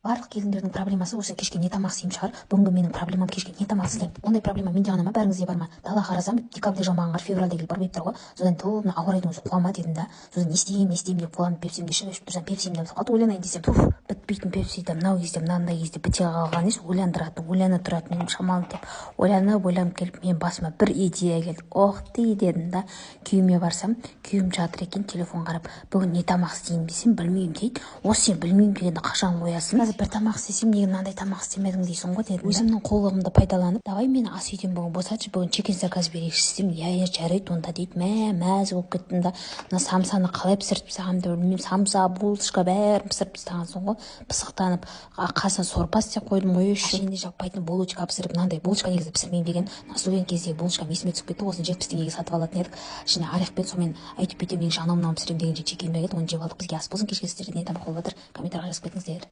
Барлық келіндердің проблемасы осы: кешке не тамақ істеймін шығар. Бүгінгі менің проблемам: кешке не тамақ істеймін? Ондай проблема менде ғана ма, бәріңізде бар ма? Далаға қарасам, декабрьде жаумаған қар февральда келіп барбайып тұр ғой. Содан: «Ту, мына ауа райдың өзі қуа ма?» – дедім да. Сосын не істеймін, не істеймін деп қоламды Пепсимді ішіп, ішіп тұрсам, Пепсим де қалды. Ойланайын десем, туф, бітпейтін Пепси да мынау кезде, мынандай кезде біте қалған еш. Ойландыратын, ойлана тұратын едім шамалы деп, ойланып, ойланып келіп, менің басыма бір идея келді. «Ох ты!» – дедім да. Күйеуіме барсам, күйеуім жатыр екен телефон қарап. «Бүгін не тамақ істеймін?» – десем, «Білмеймін», – дейді. Осы сен «білмеймін» дегенді қашан қоясың? «Қазір бір тамақ істесем, неге мынандай тамақ істемедің дейсің ғой», – дедім. Өзімнің қулығымды пайдаланып: «Давай, мені ас үйден бүгін босатшы, бүгін чикен заказ берейікші», – десем, «Иә, иә, жарайды онда», – дейді. Мә, мәз болып кеттім да. Мына самсаны қалай пісіріп тастағанымды білмеймін. Самса, булочка, бәрін пісіріп тастағансың ғой пысықтанып. Қасына сорпа істеп қойдым ғой еще. Әшейінде жаппайтын булочка пісіріп. Мынандай булочка негізі пісірмеймін деген. Студент кездегі булочкам есіме түсіп кетті. Осыны 70 теңгеге сатып алатын едік, ішіне орехпен. Сонымен өйтіп бүйтіп, меніңше, анау мынауын пісіремін дегенше, чекенім келді, оны жеп алдық. Бізге ас болсын. Кешке сіздерде не тамақ болып жатыр, комментарийға жазып кетіңіздер.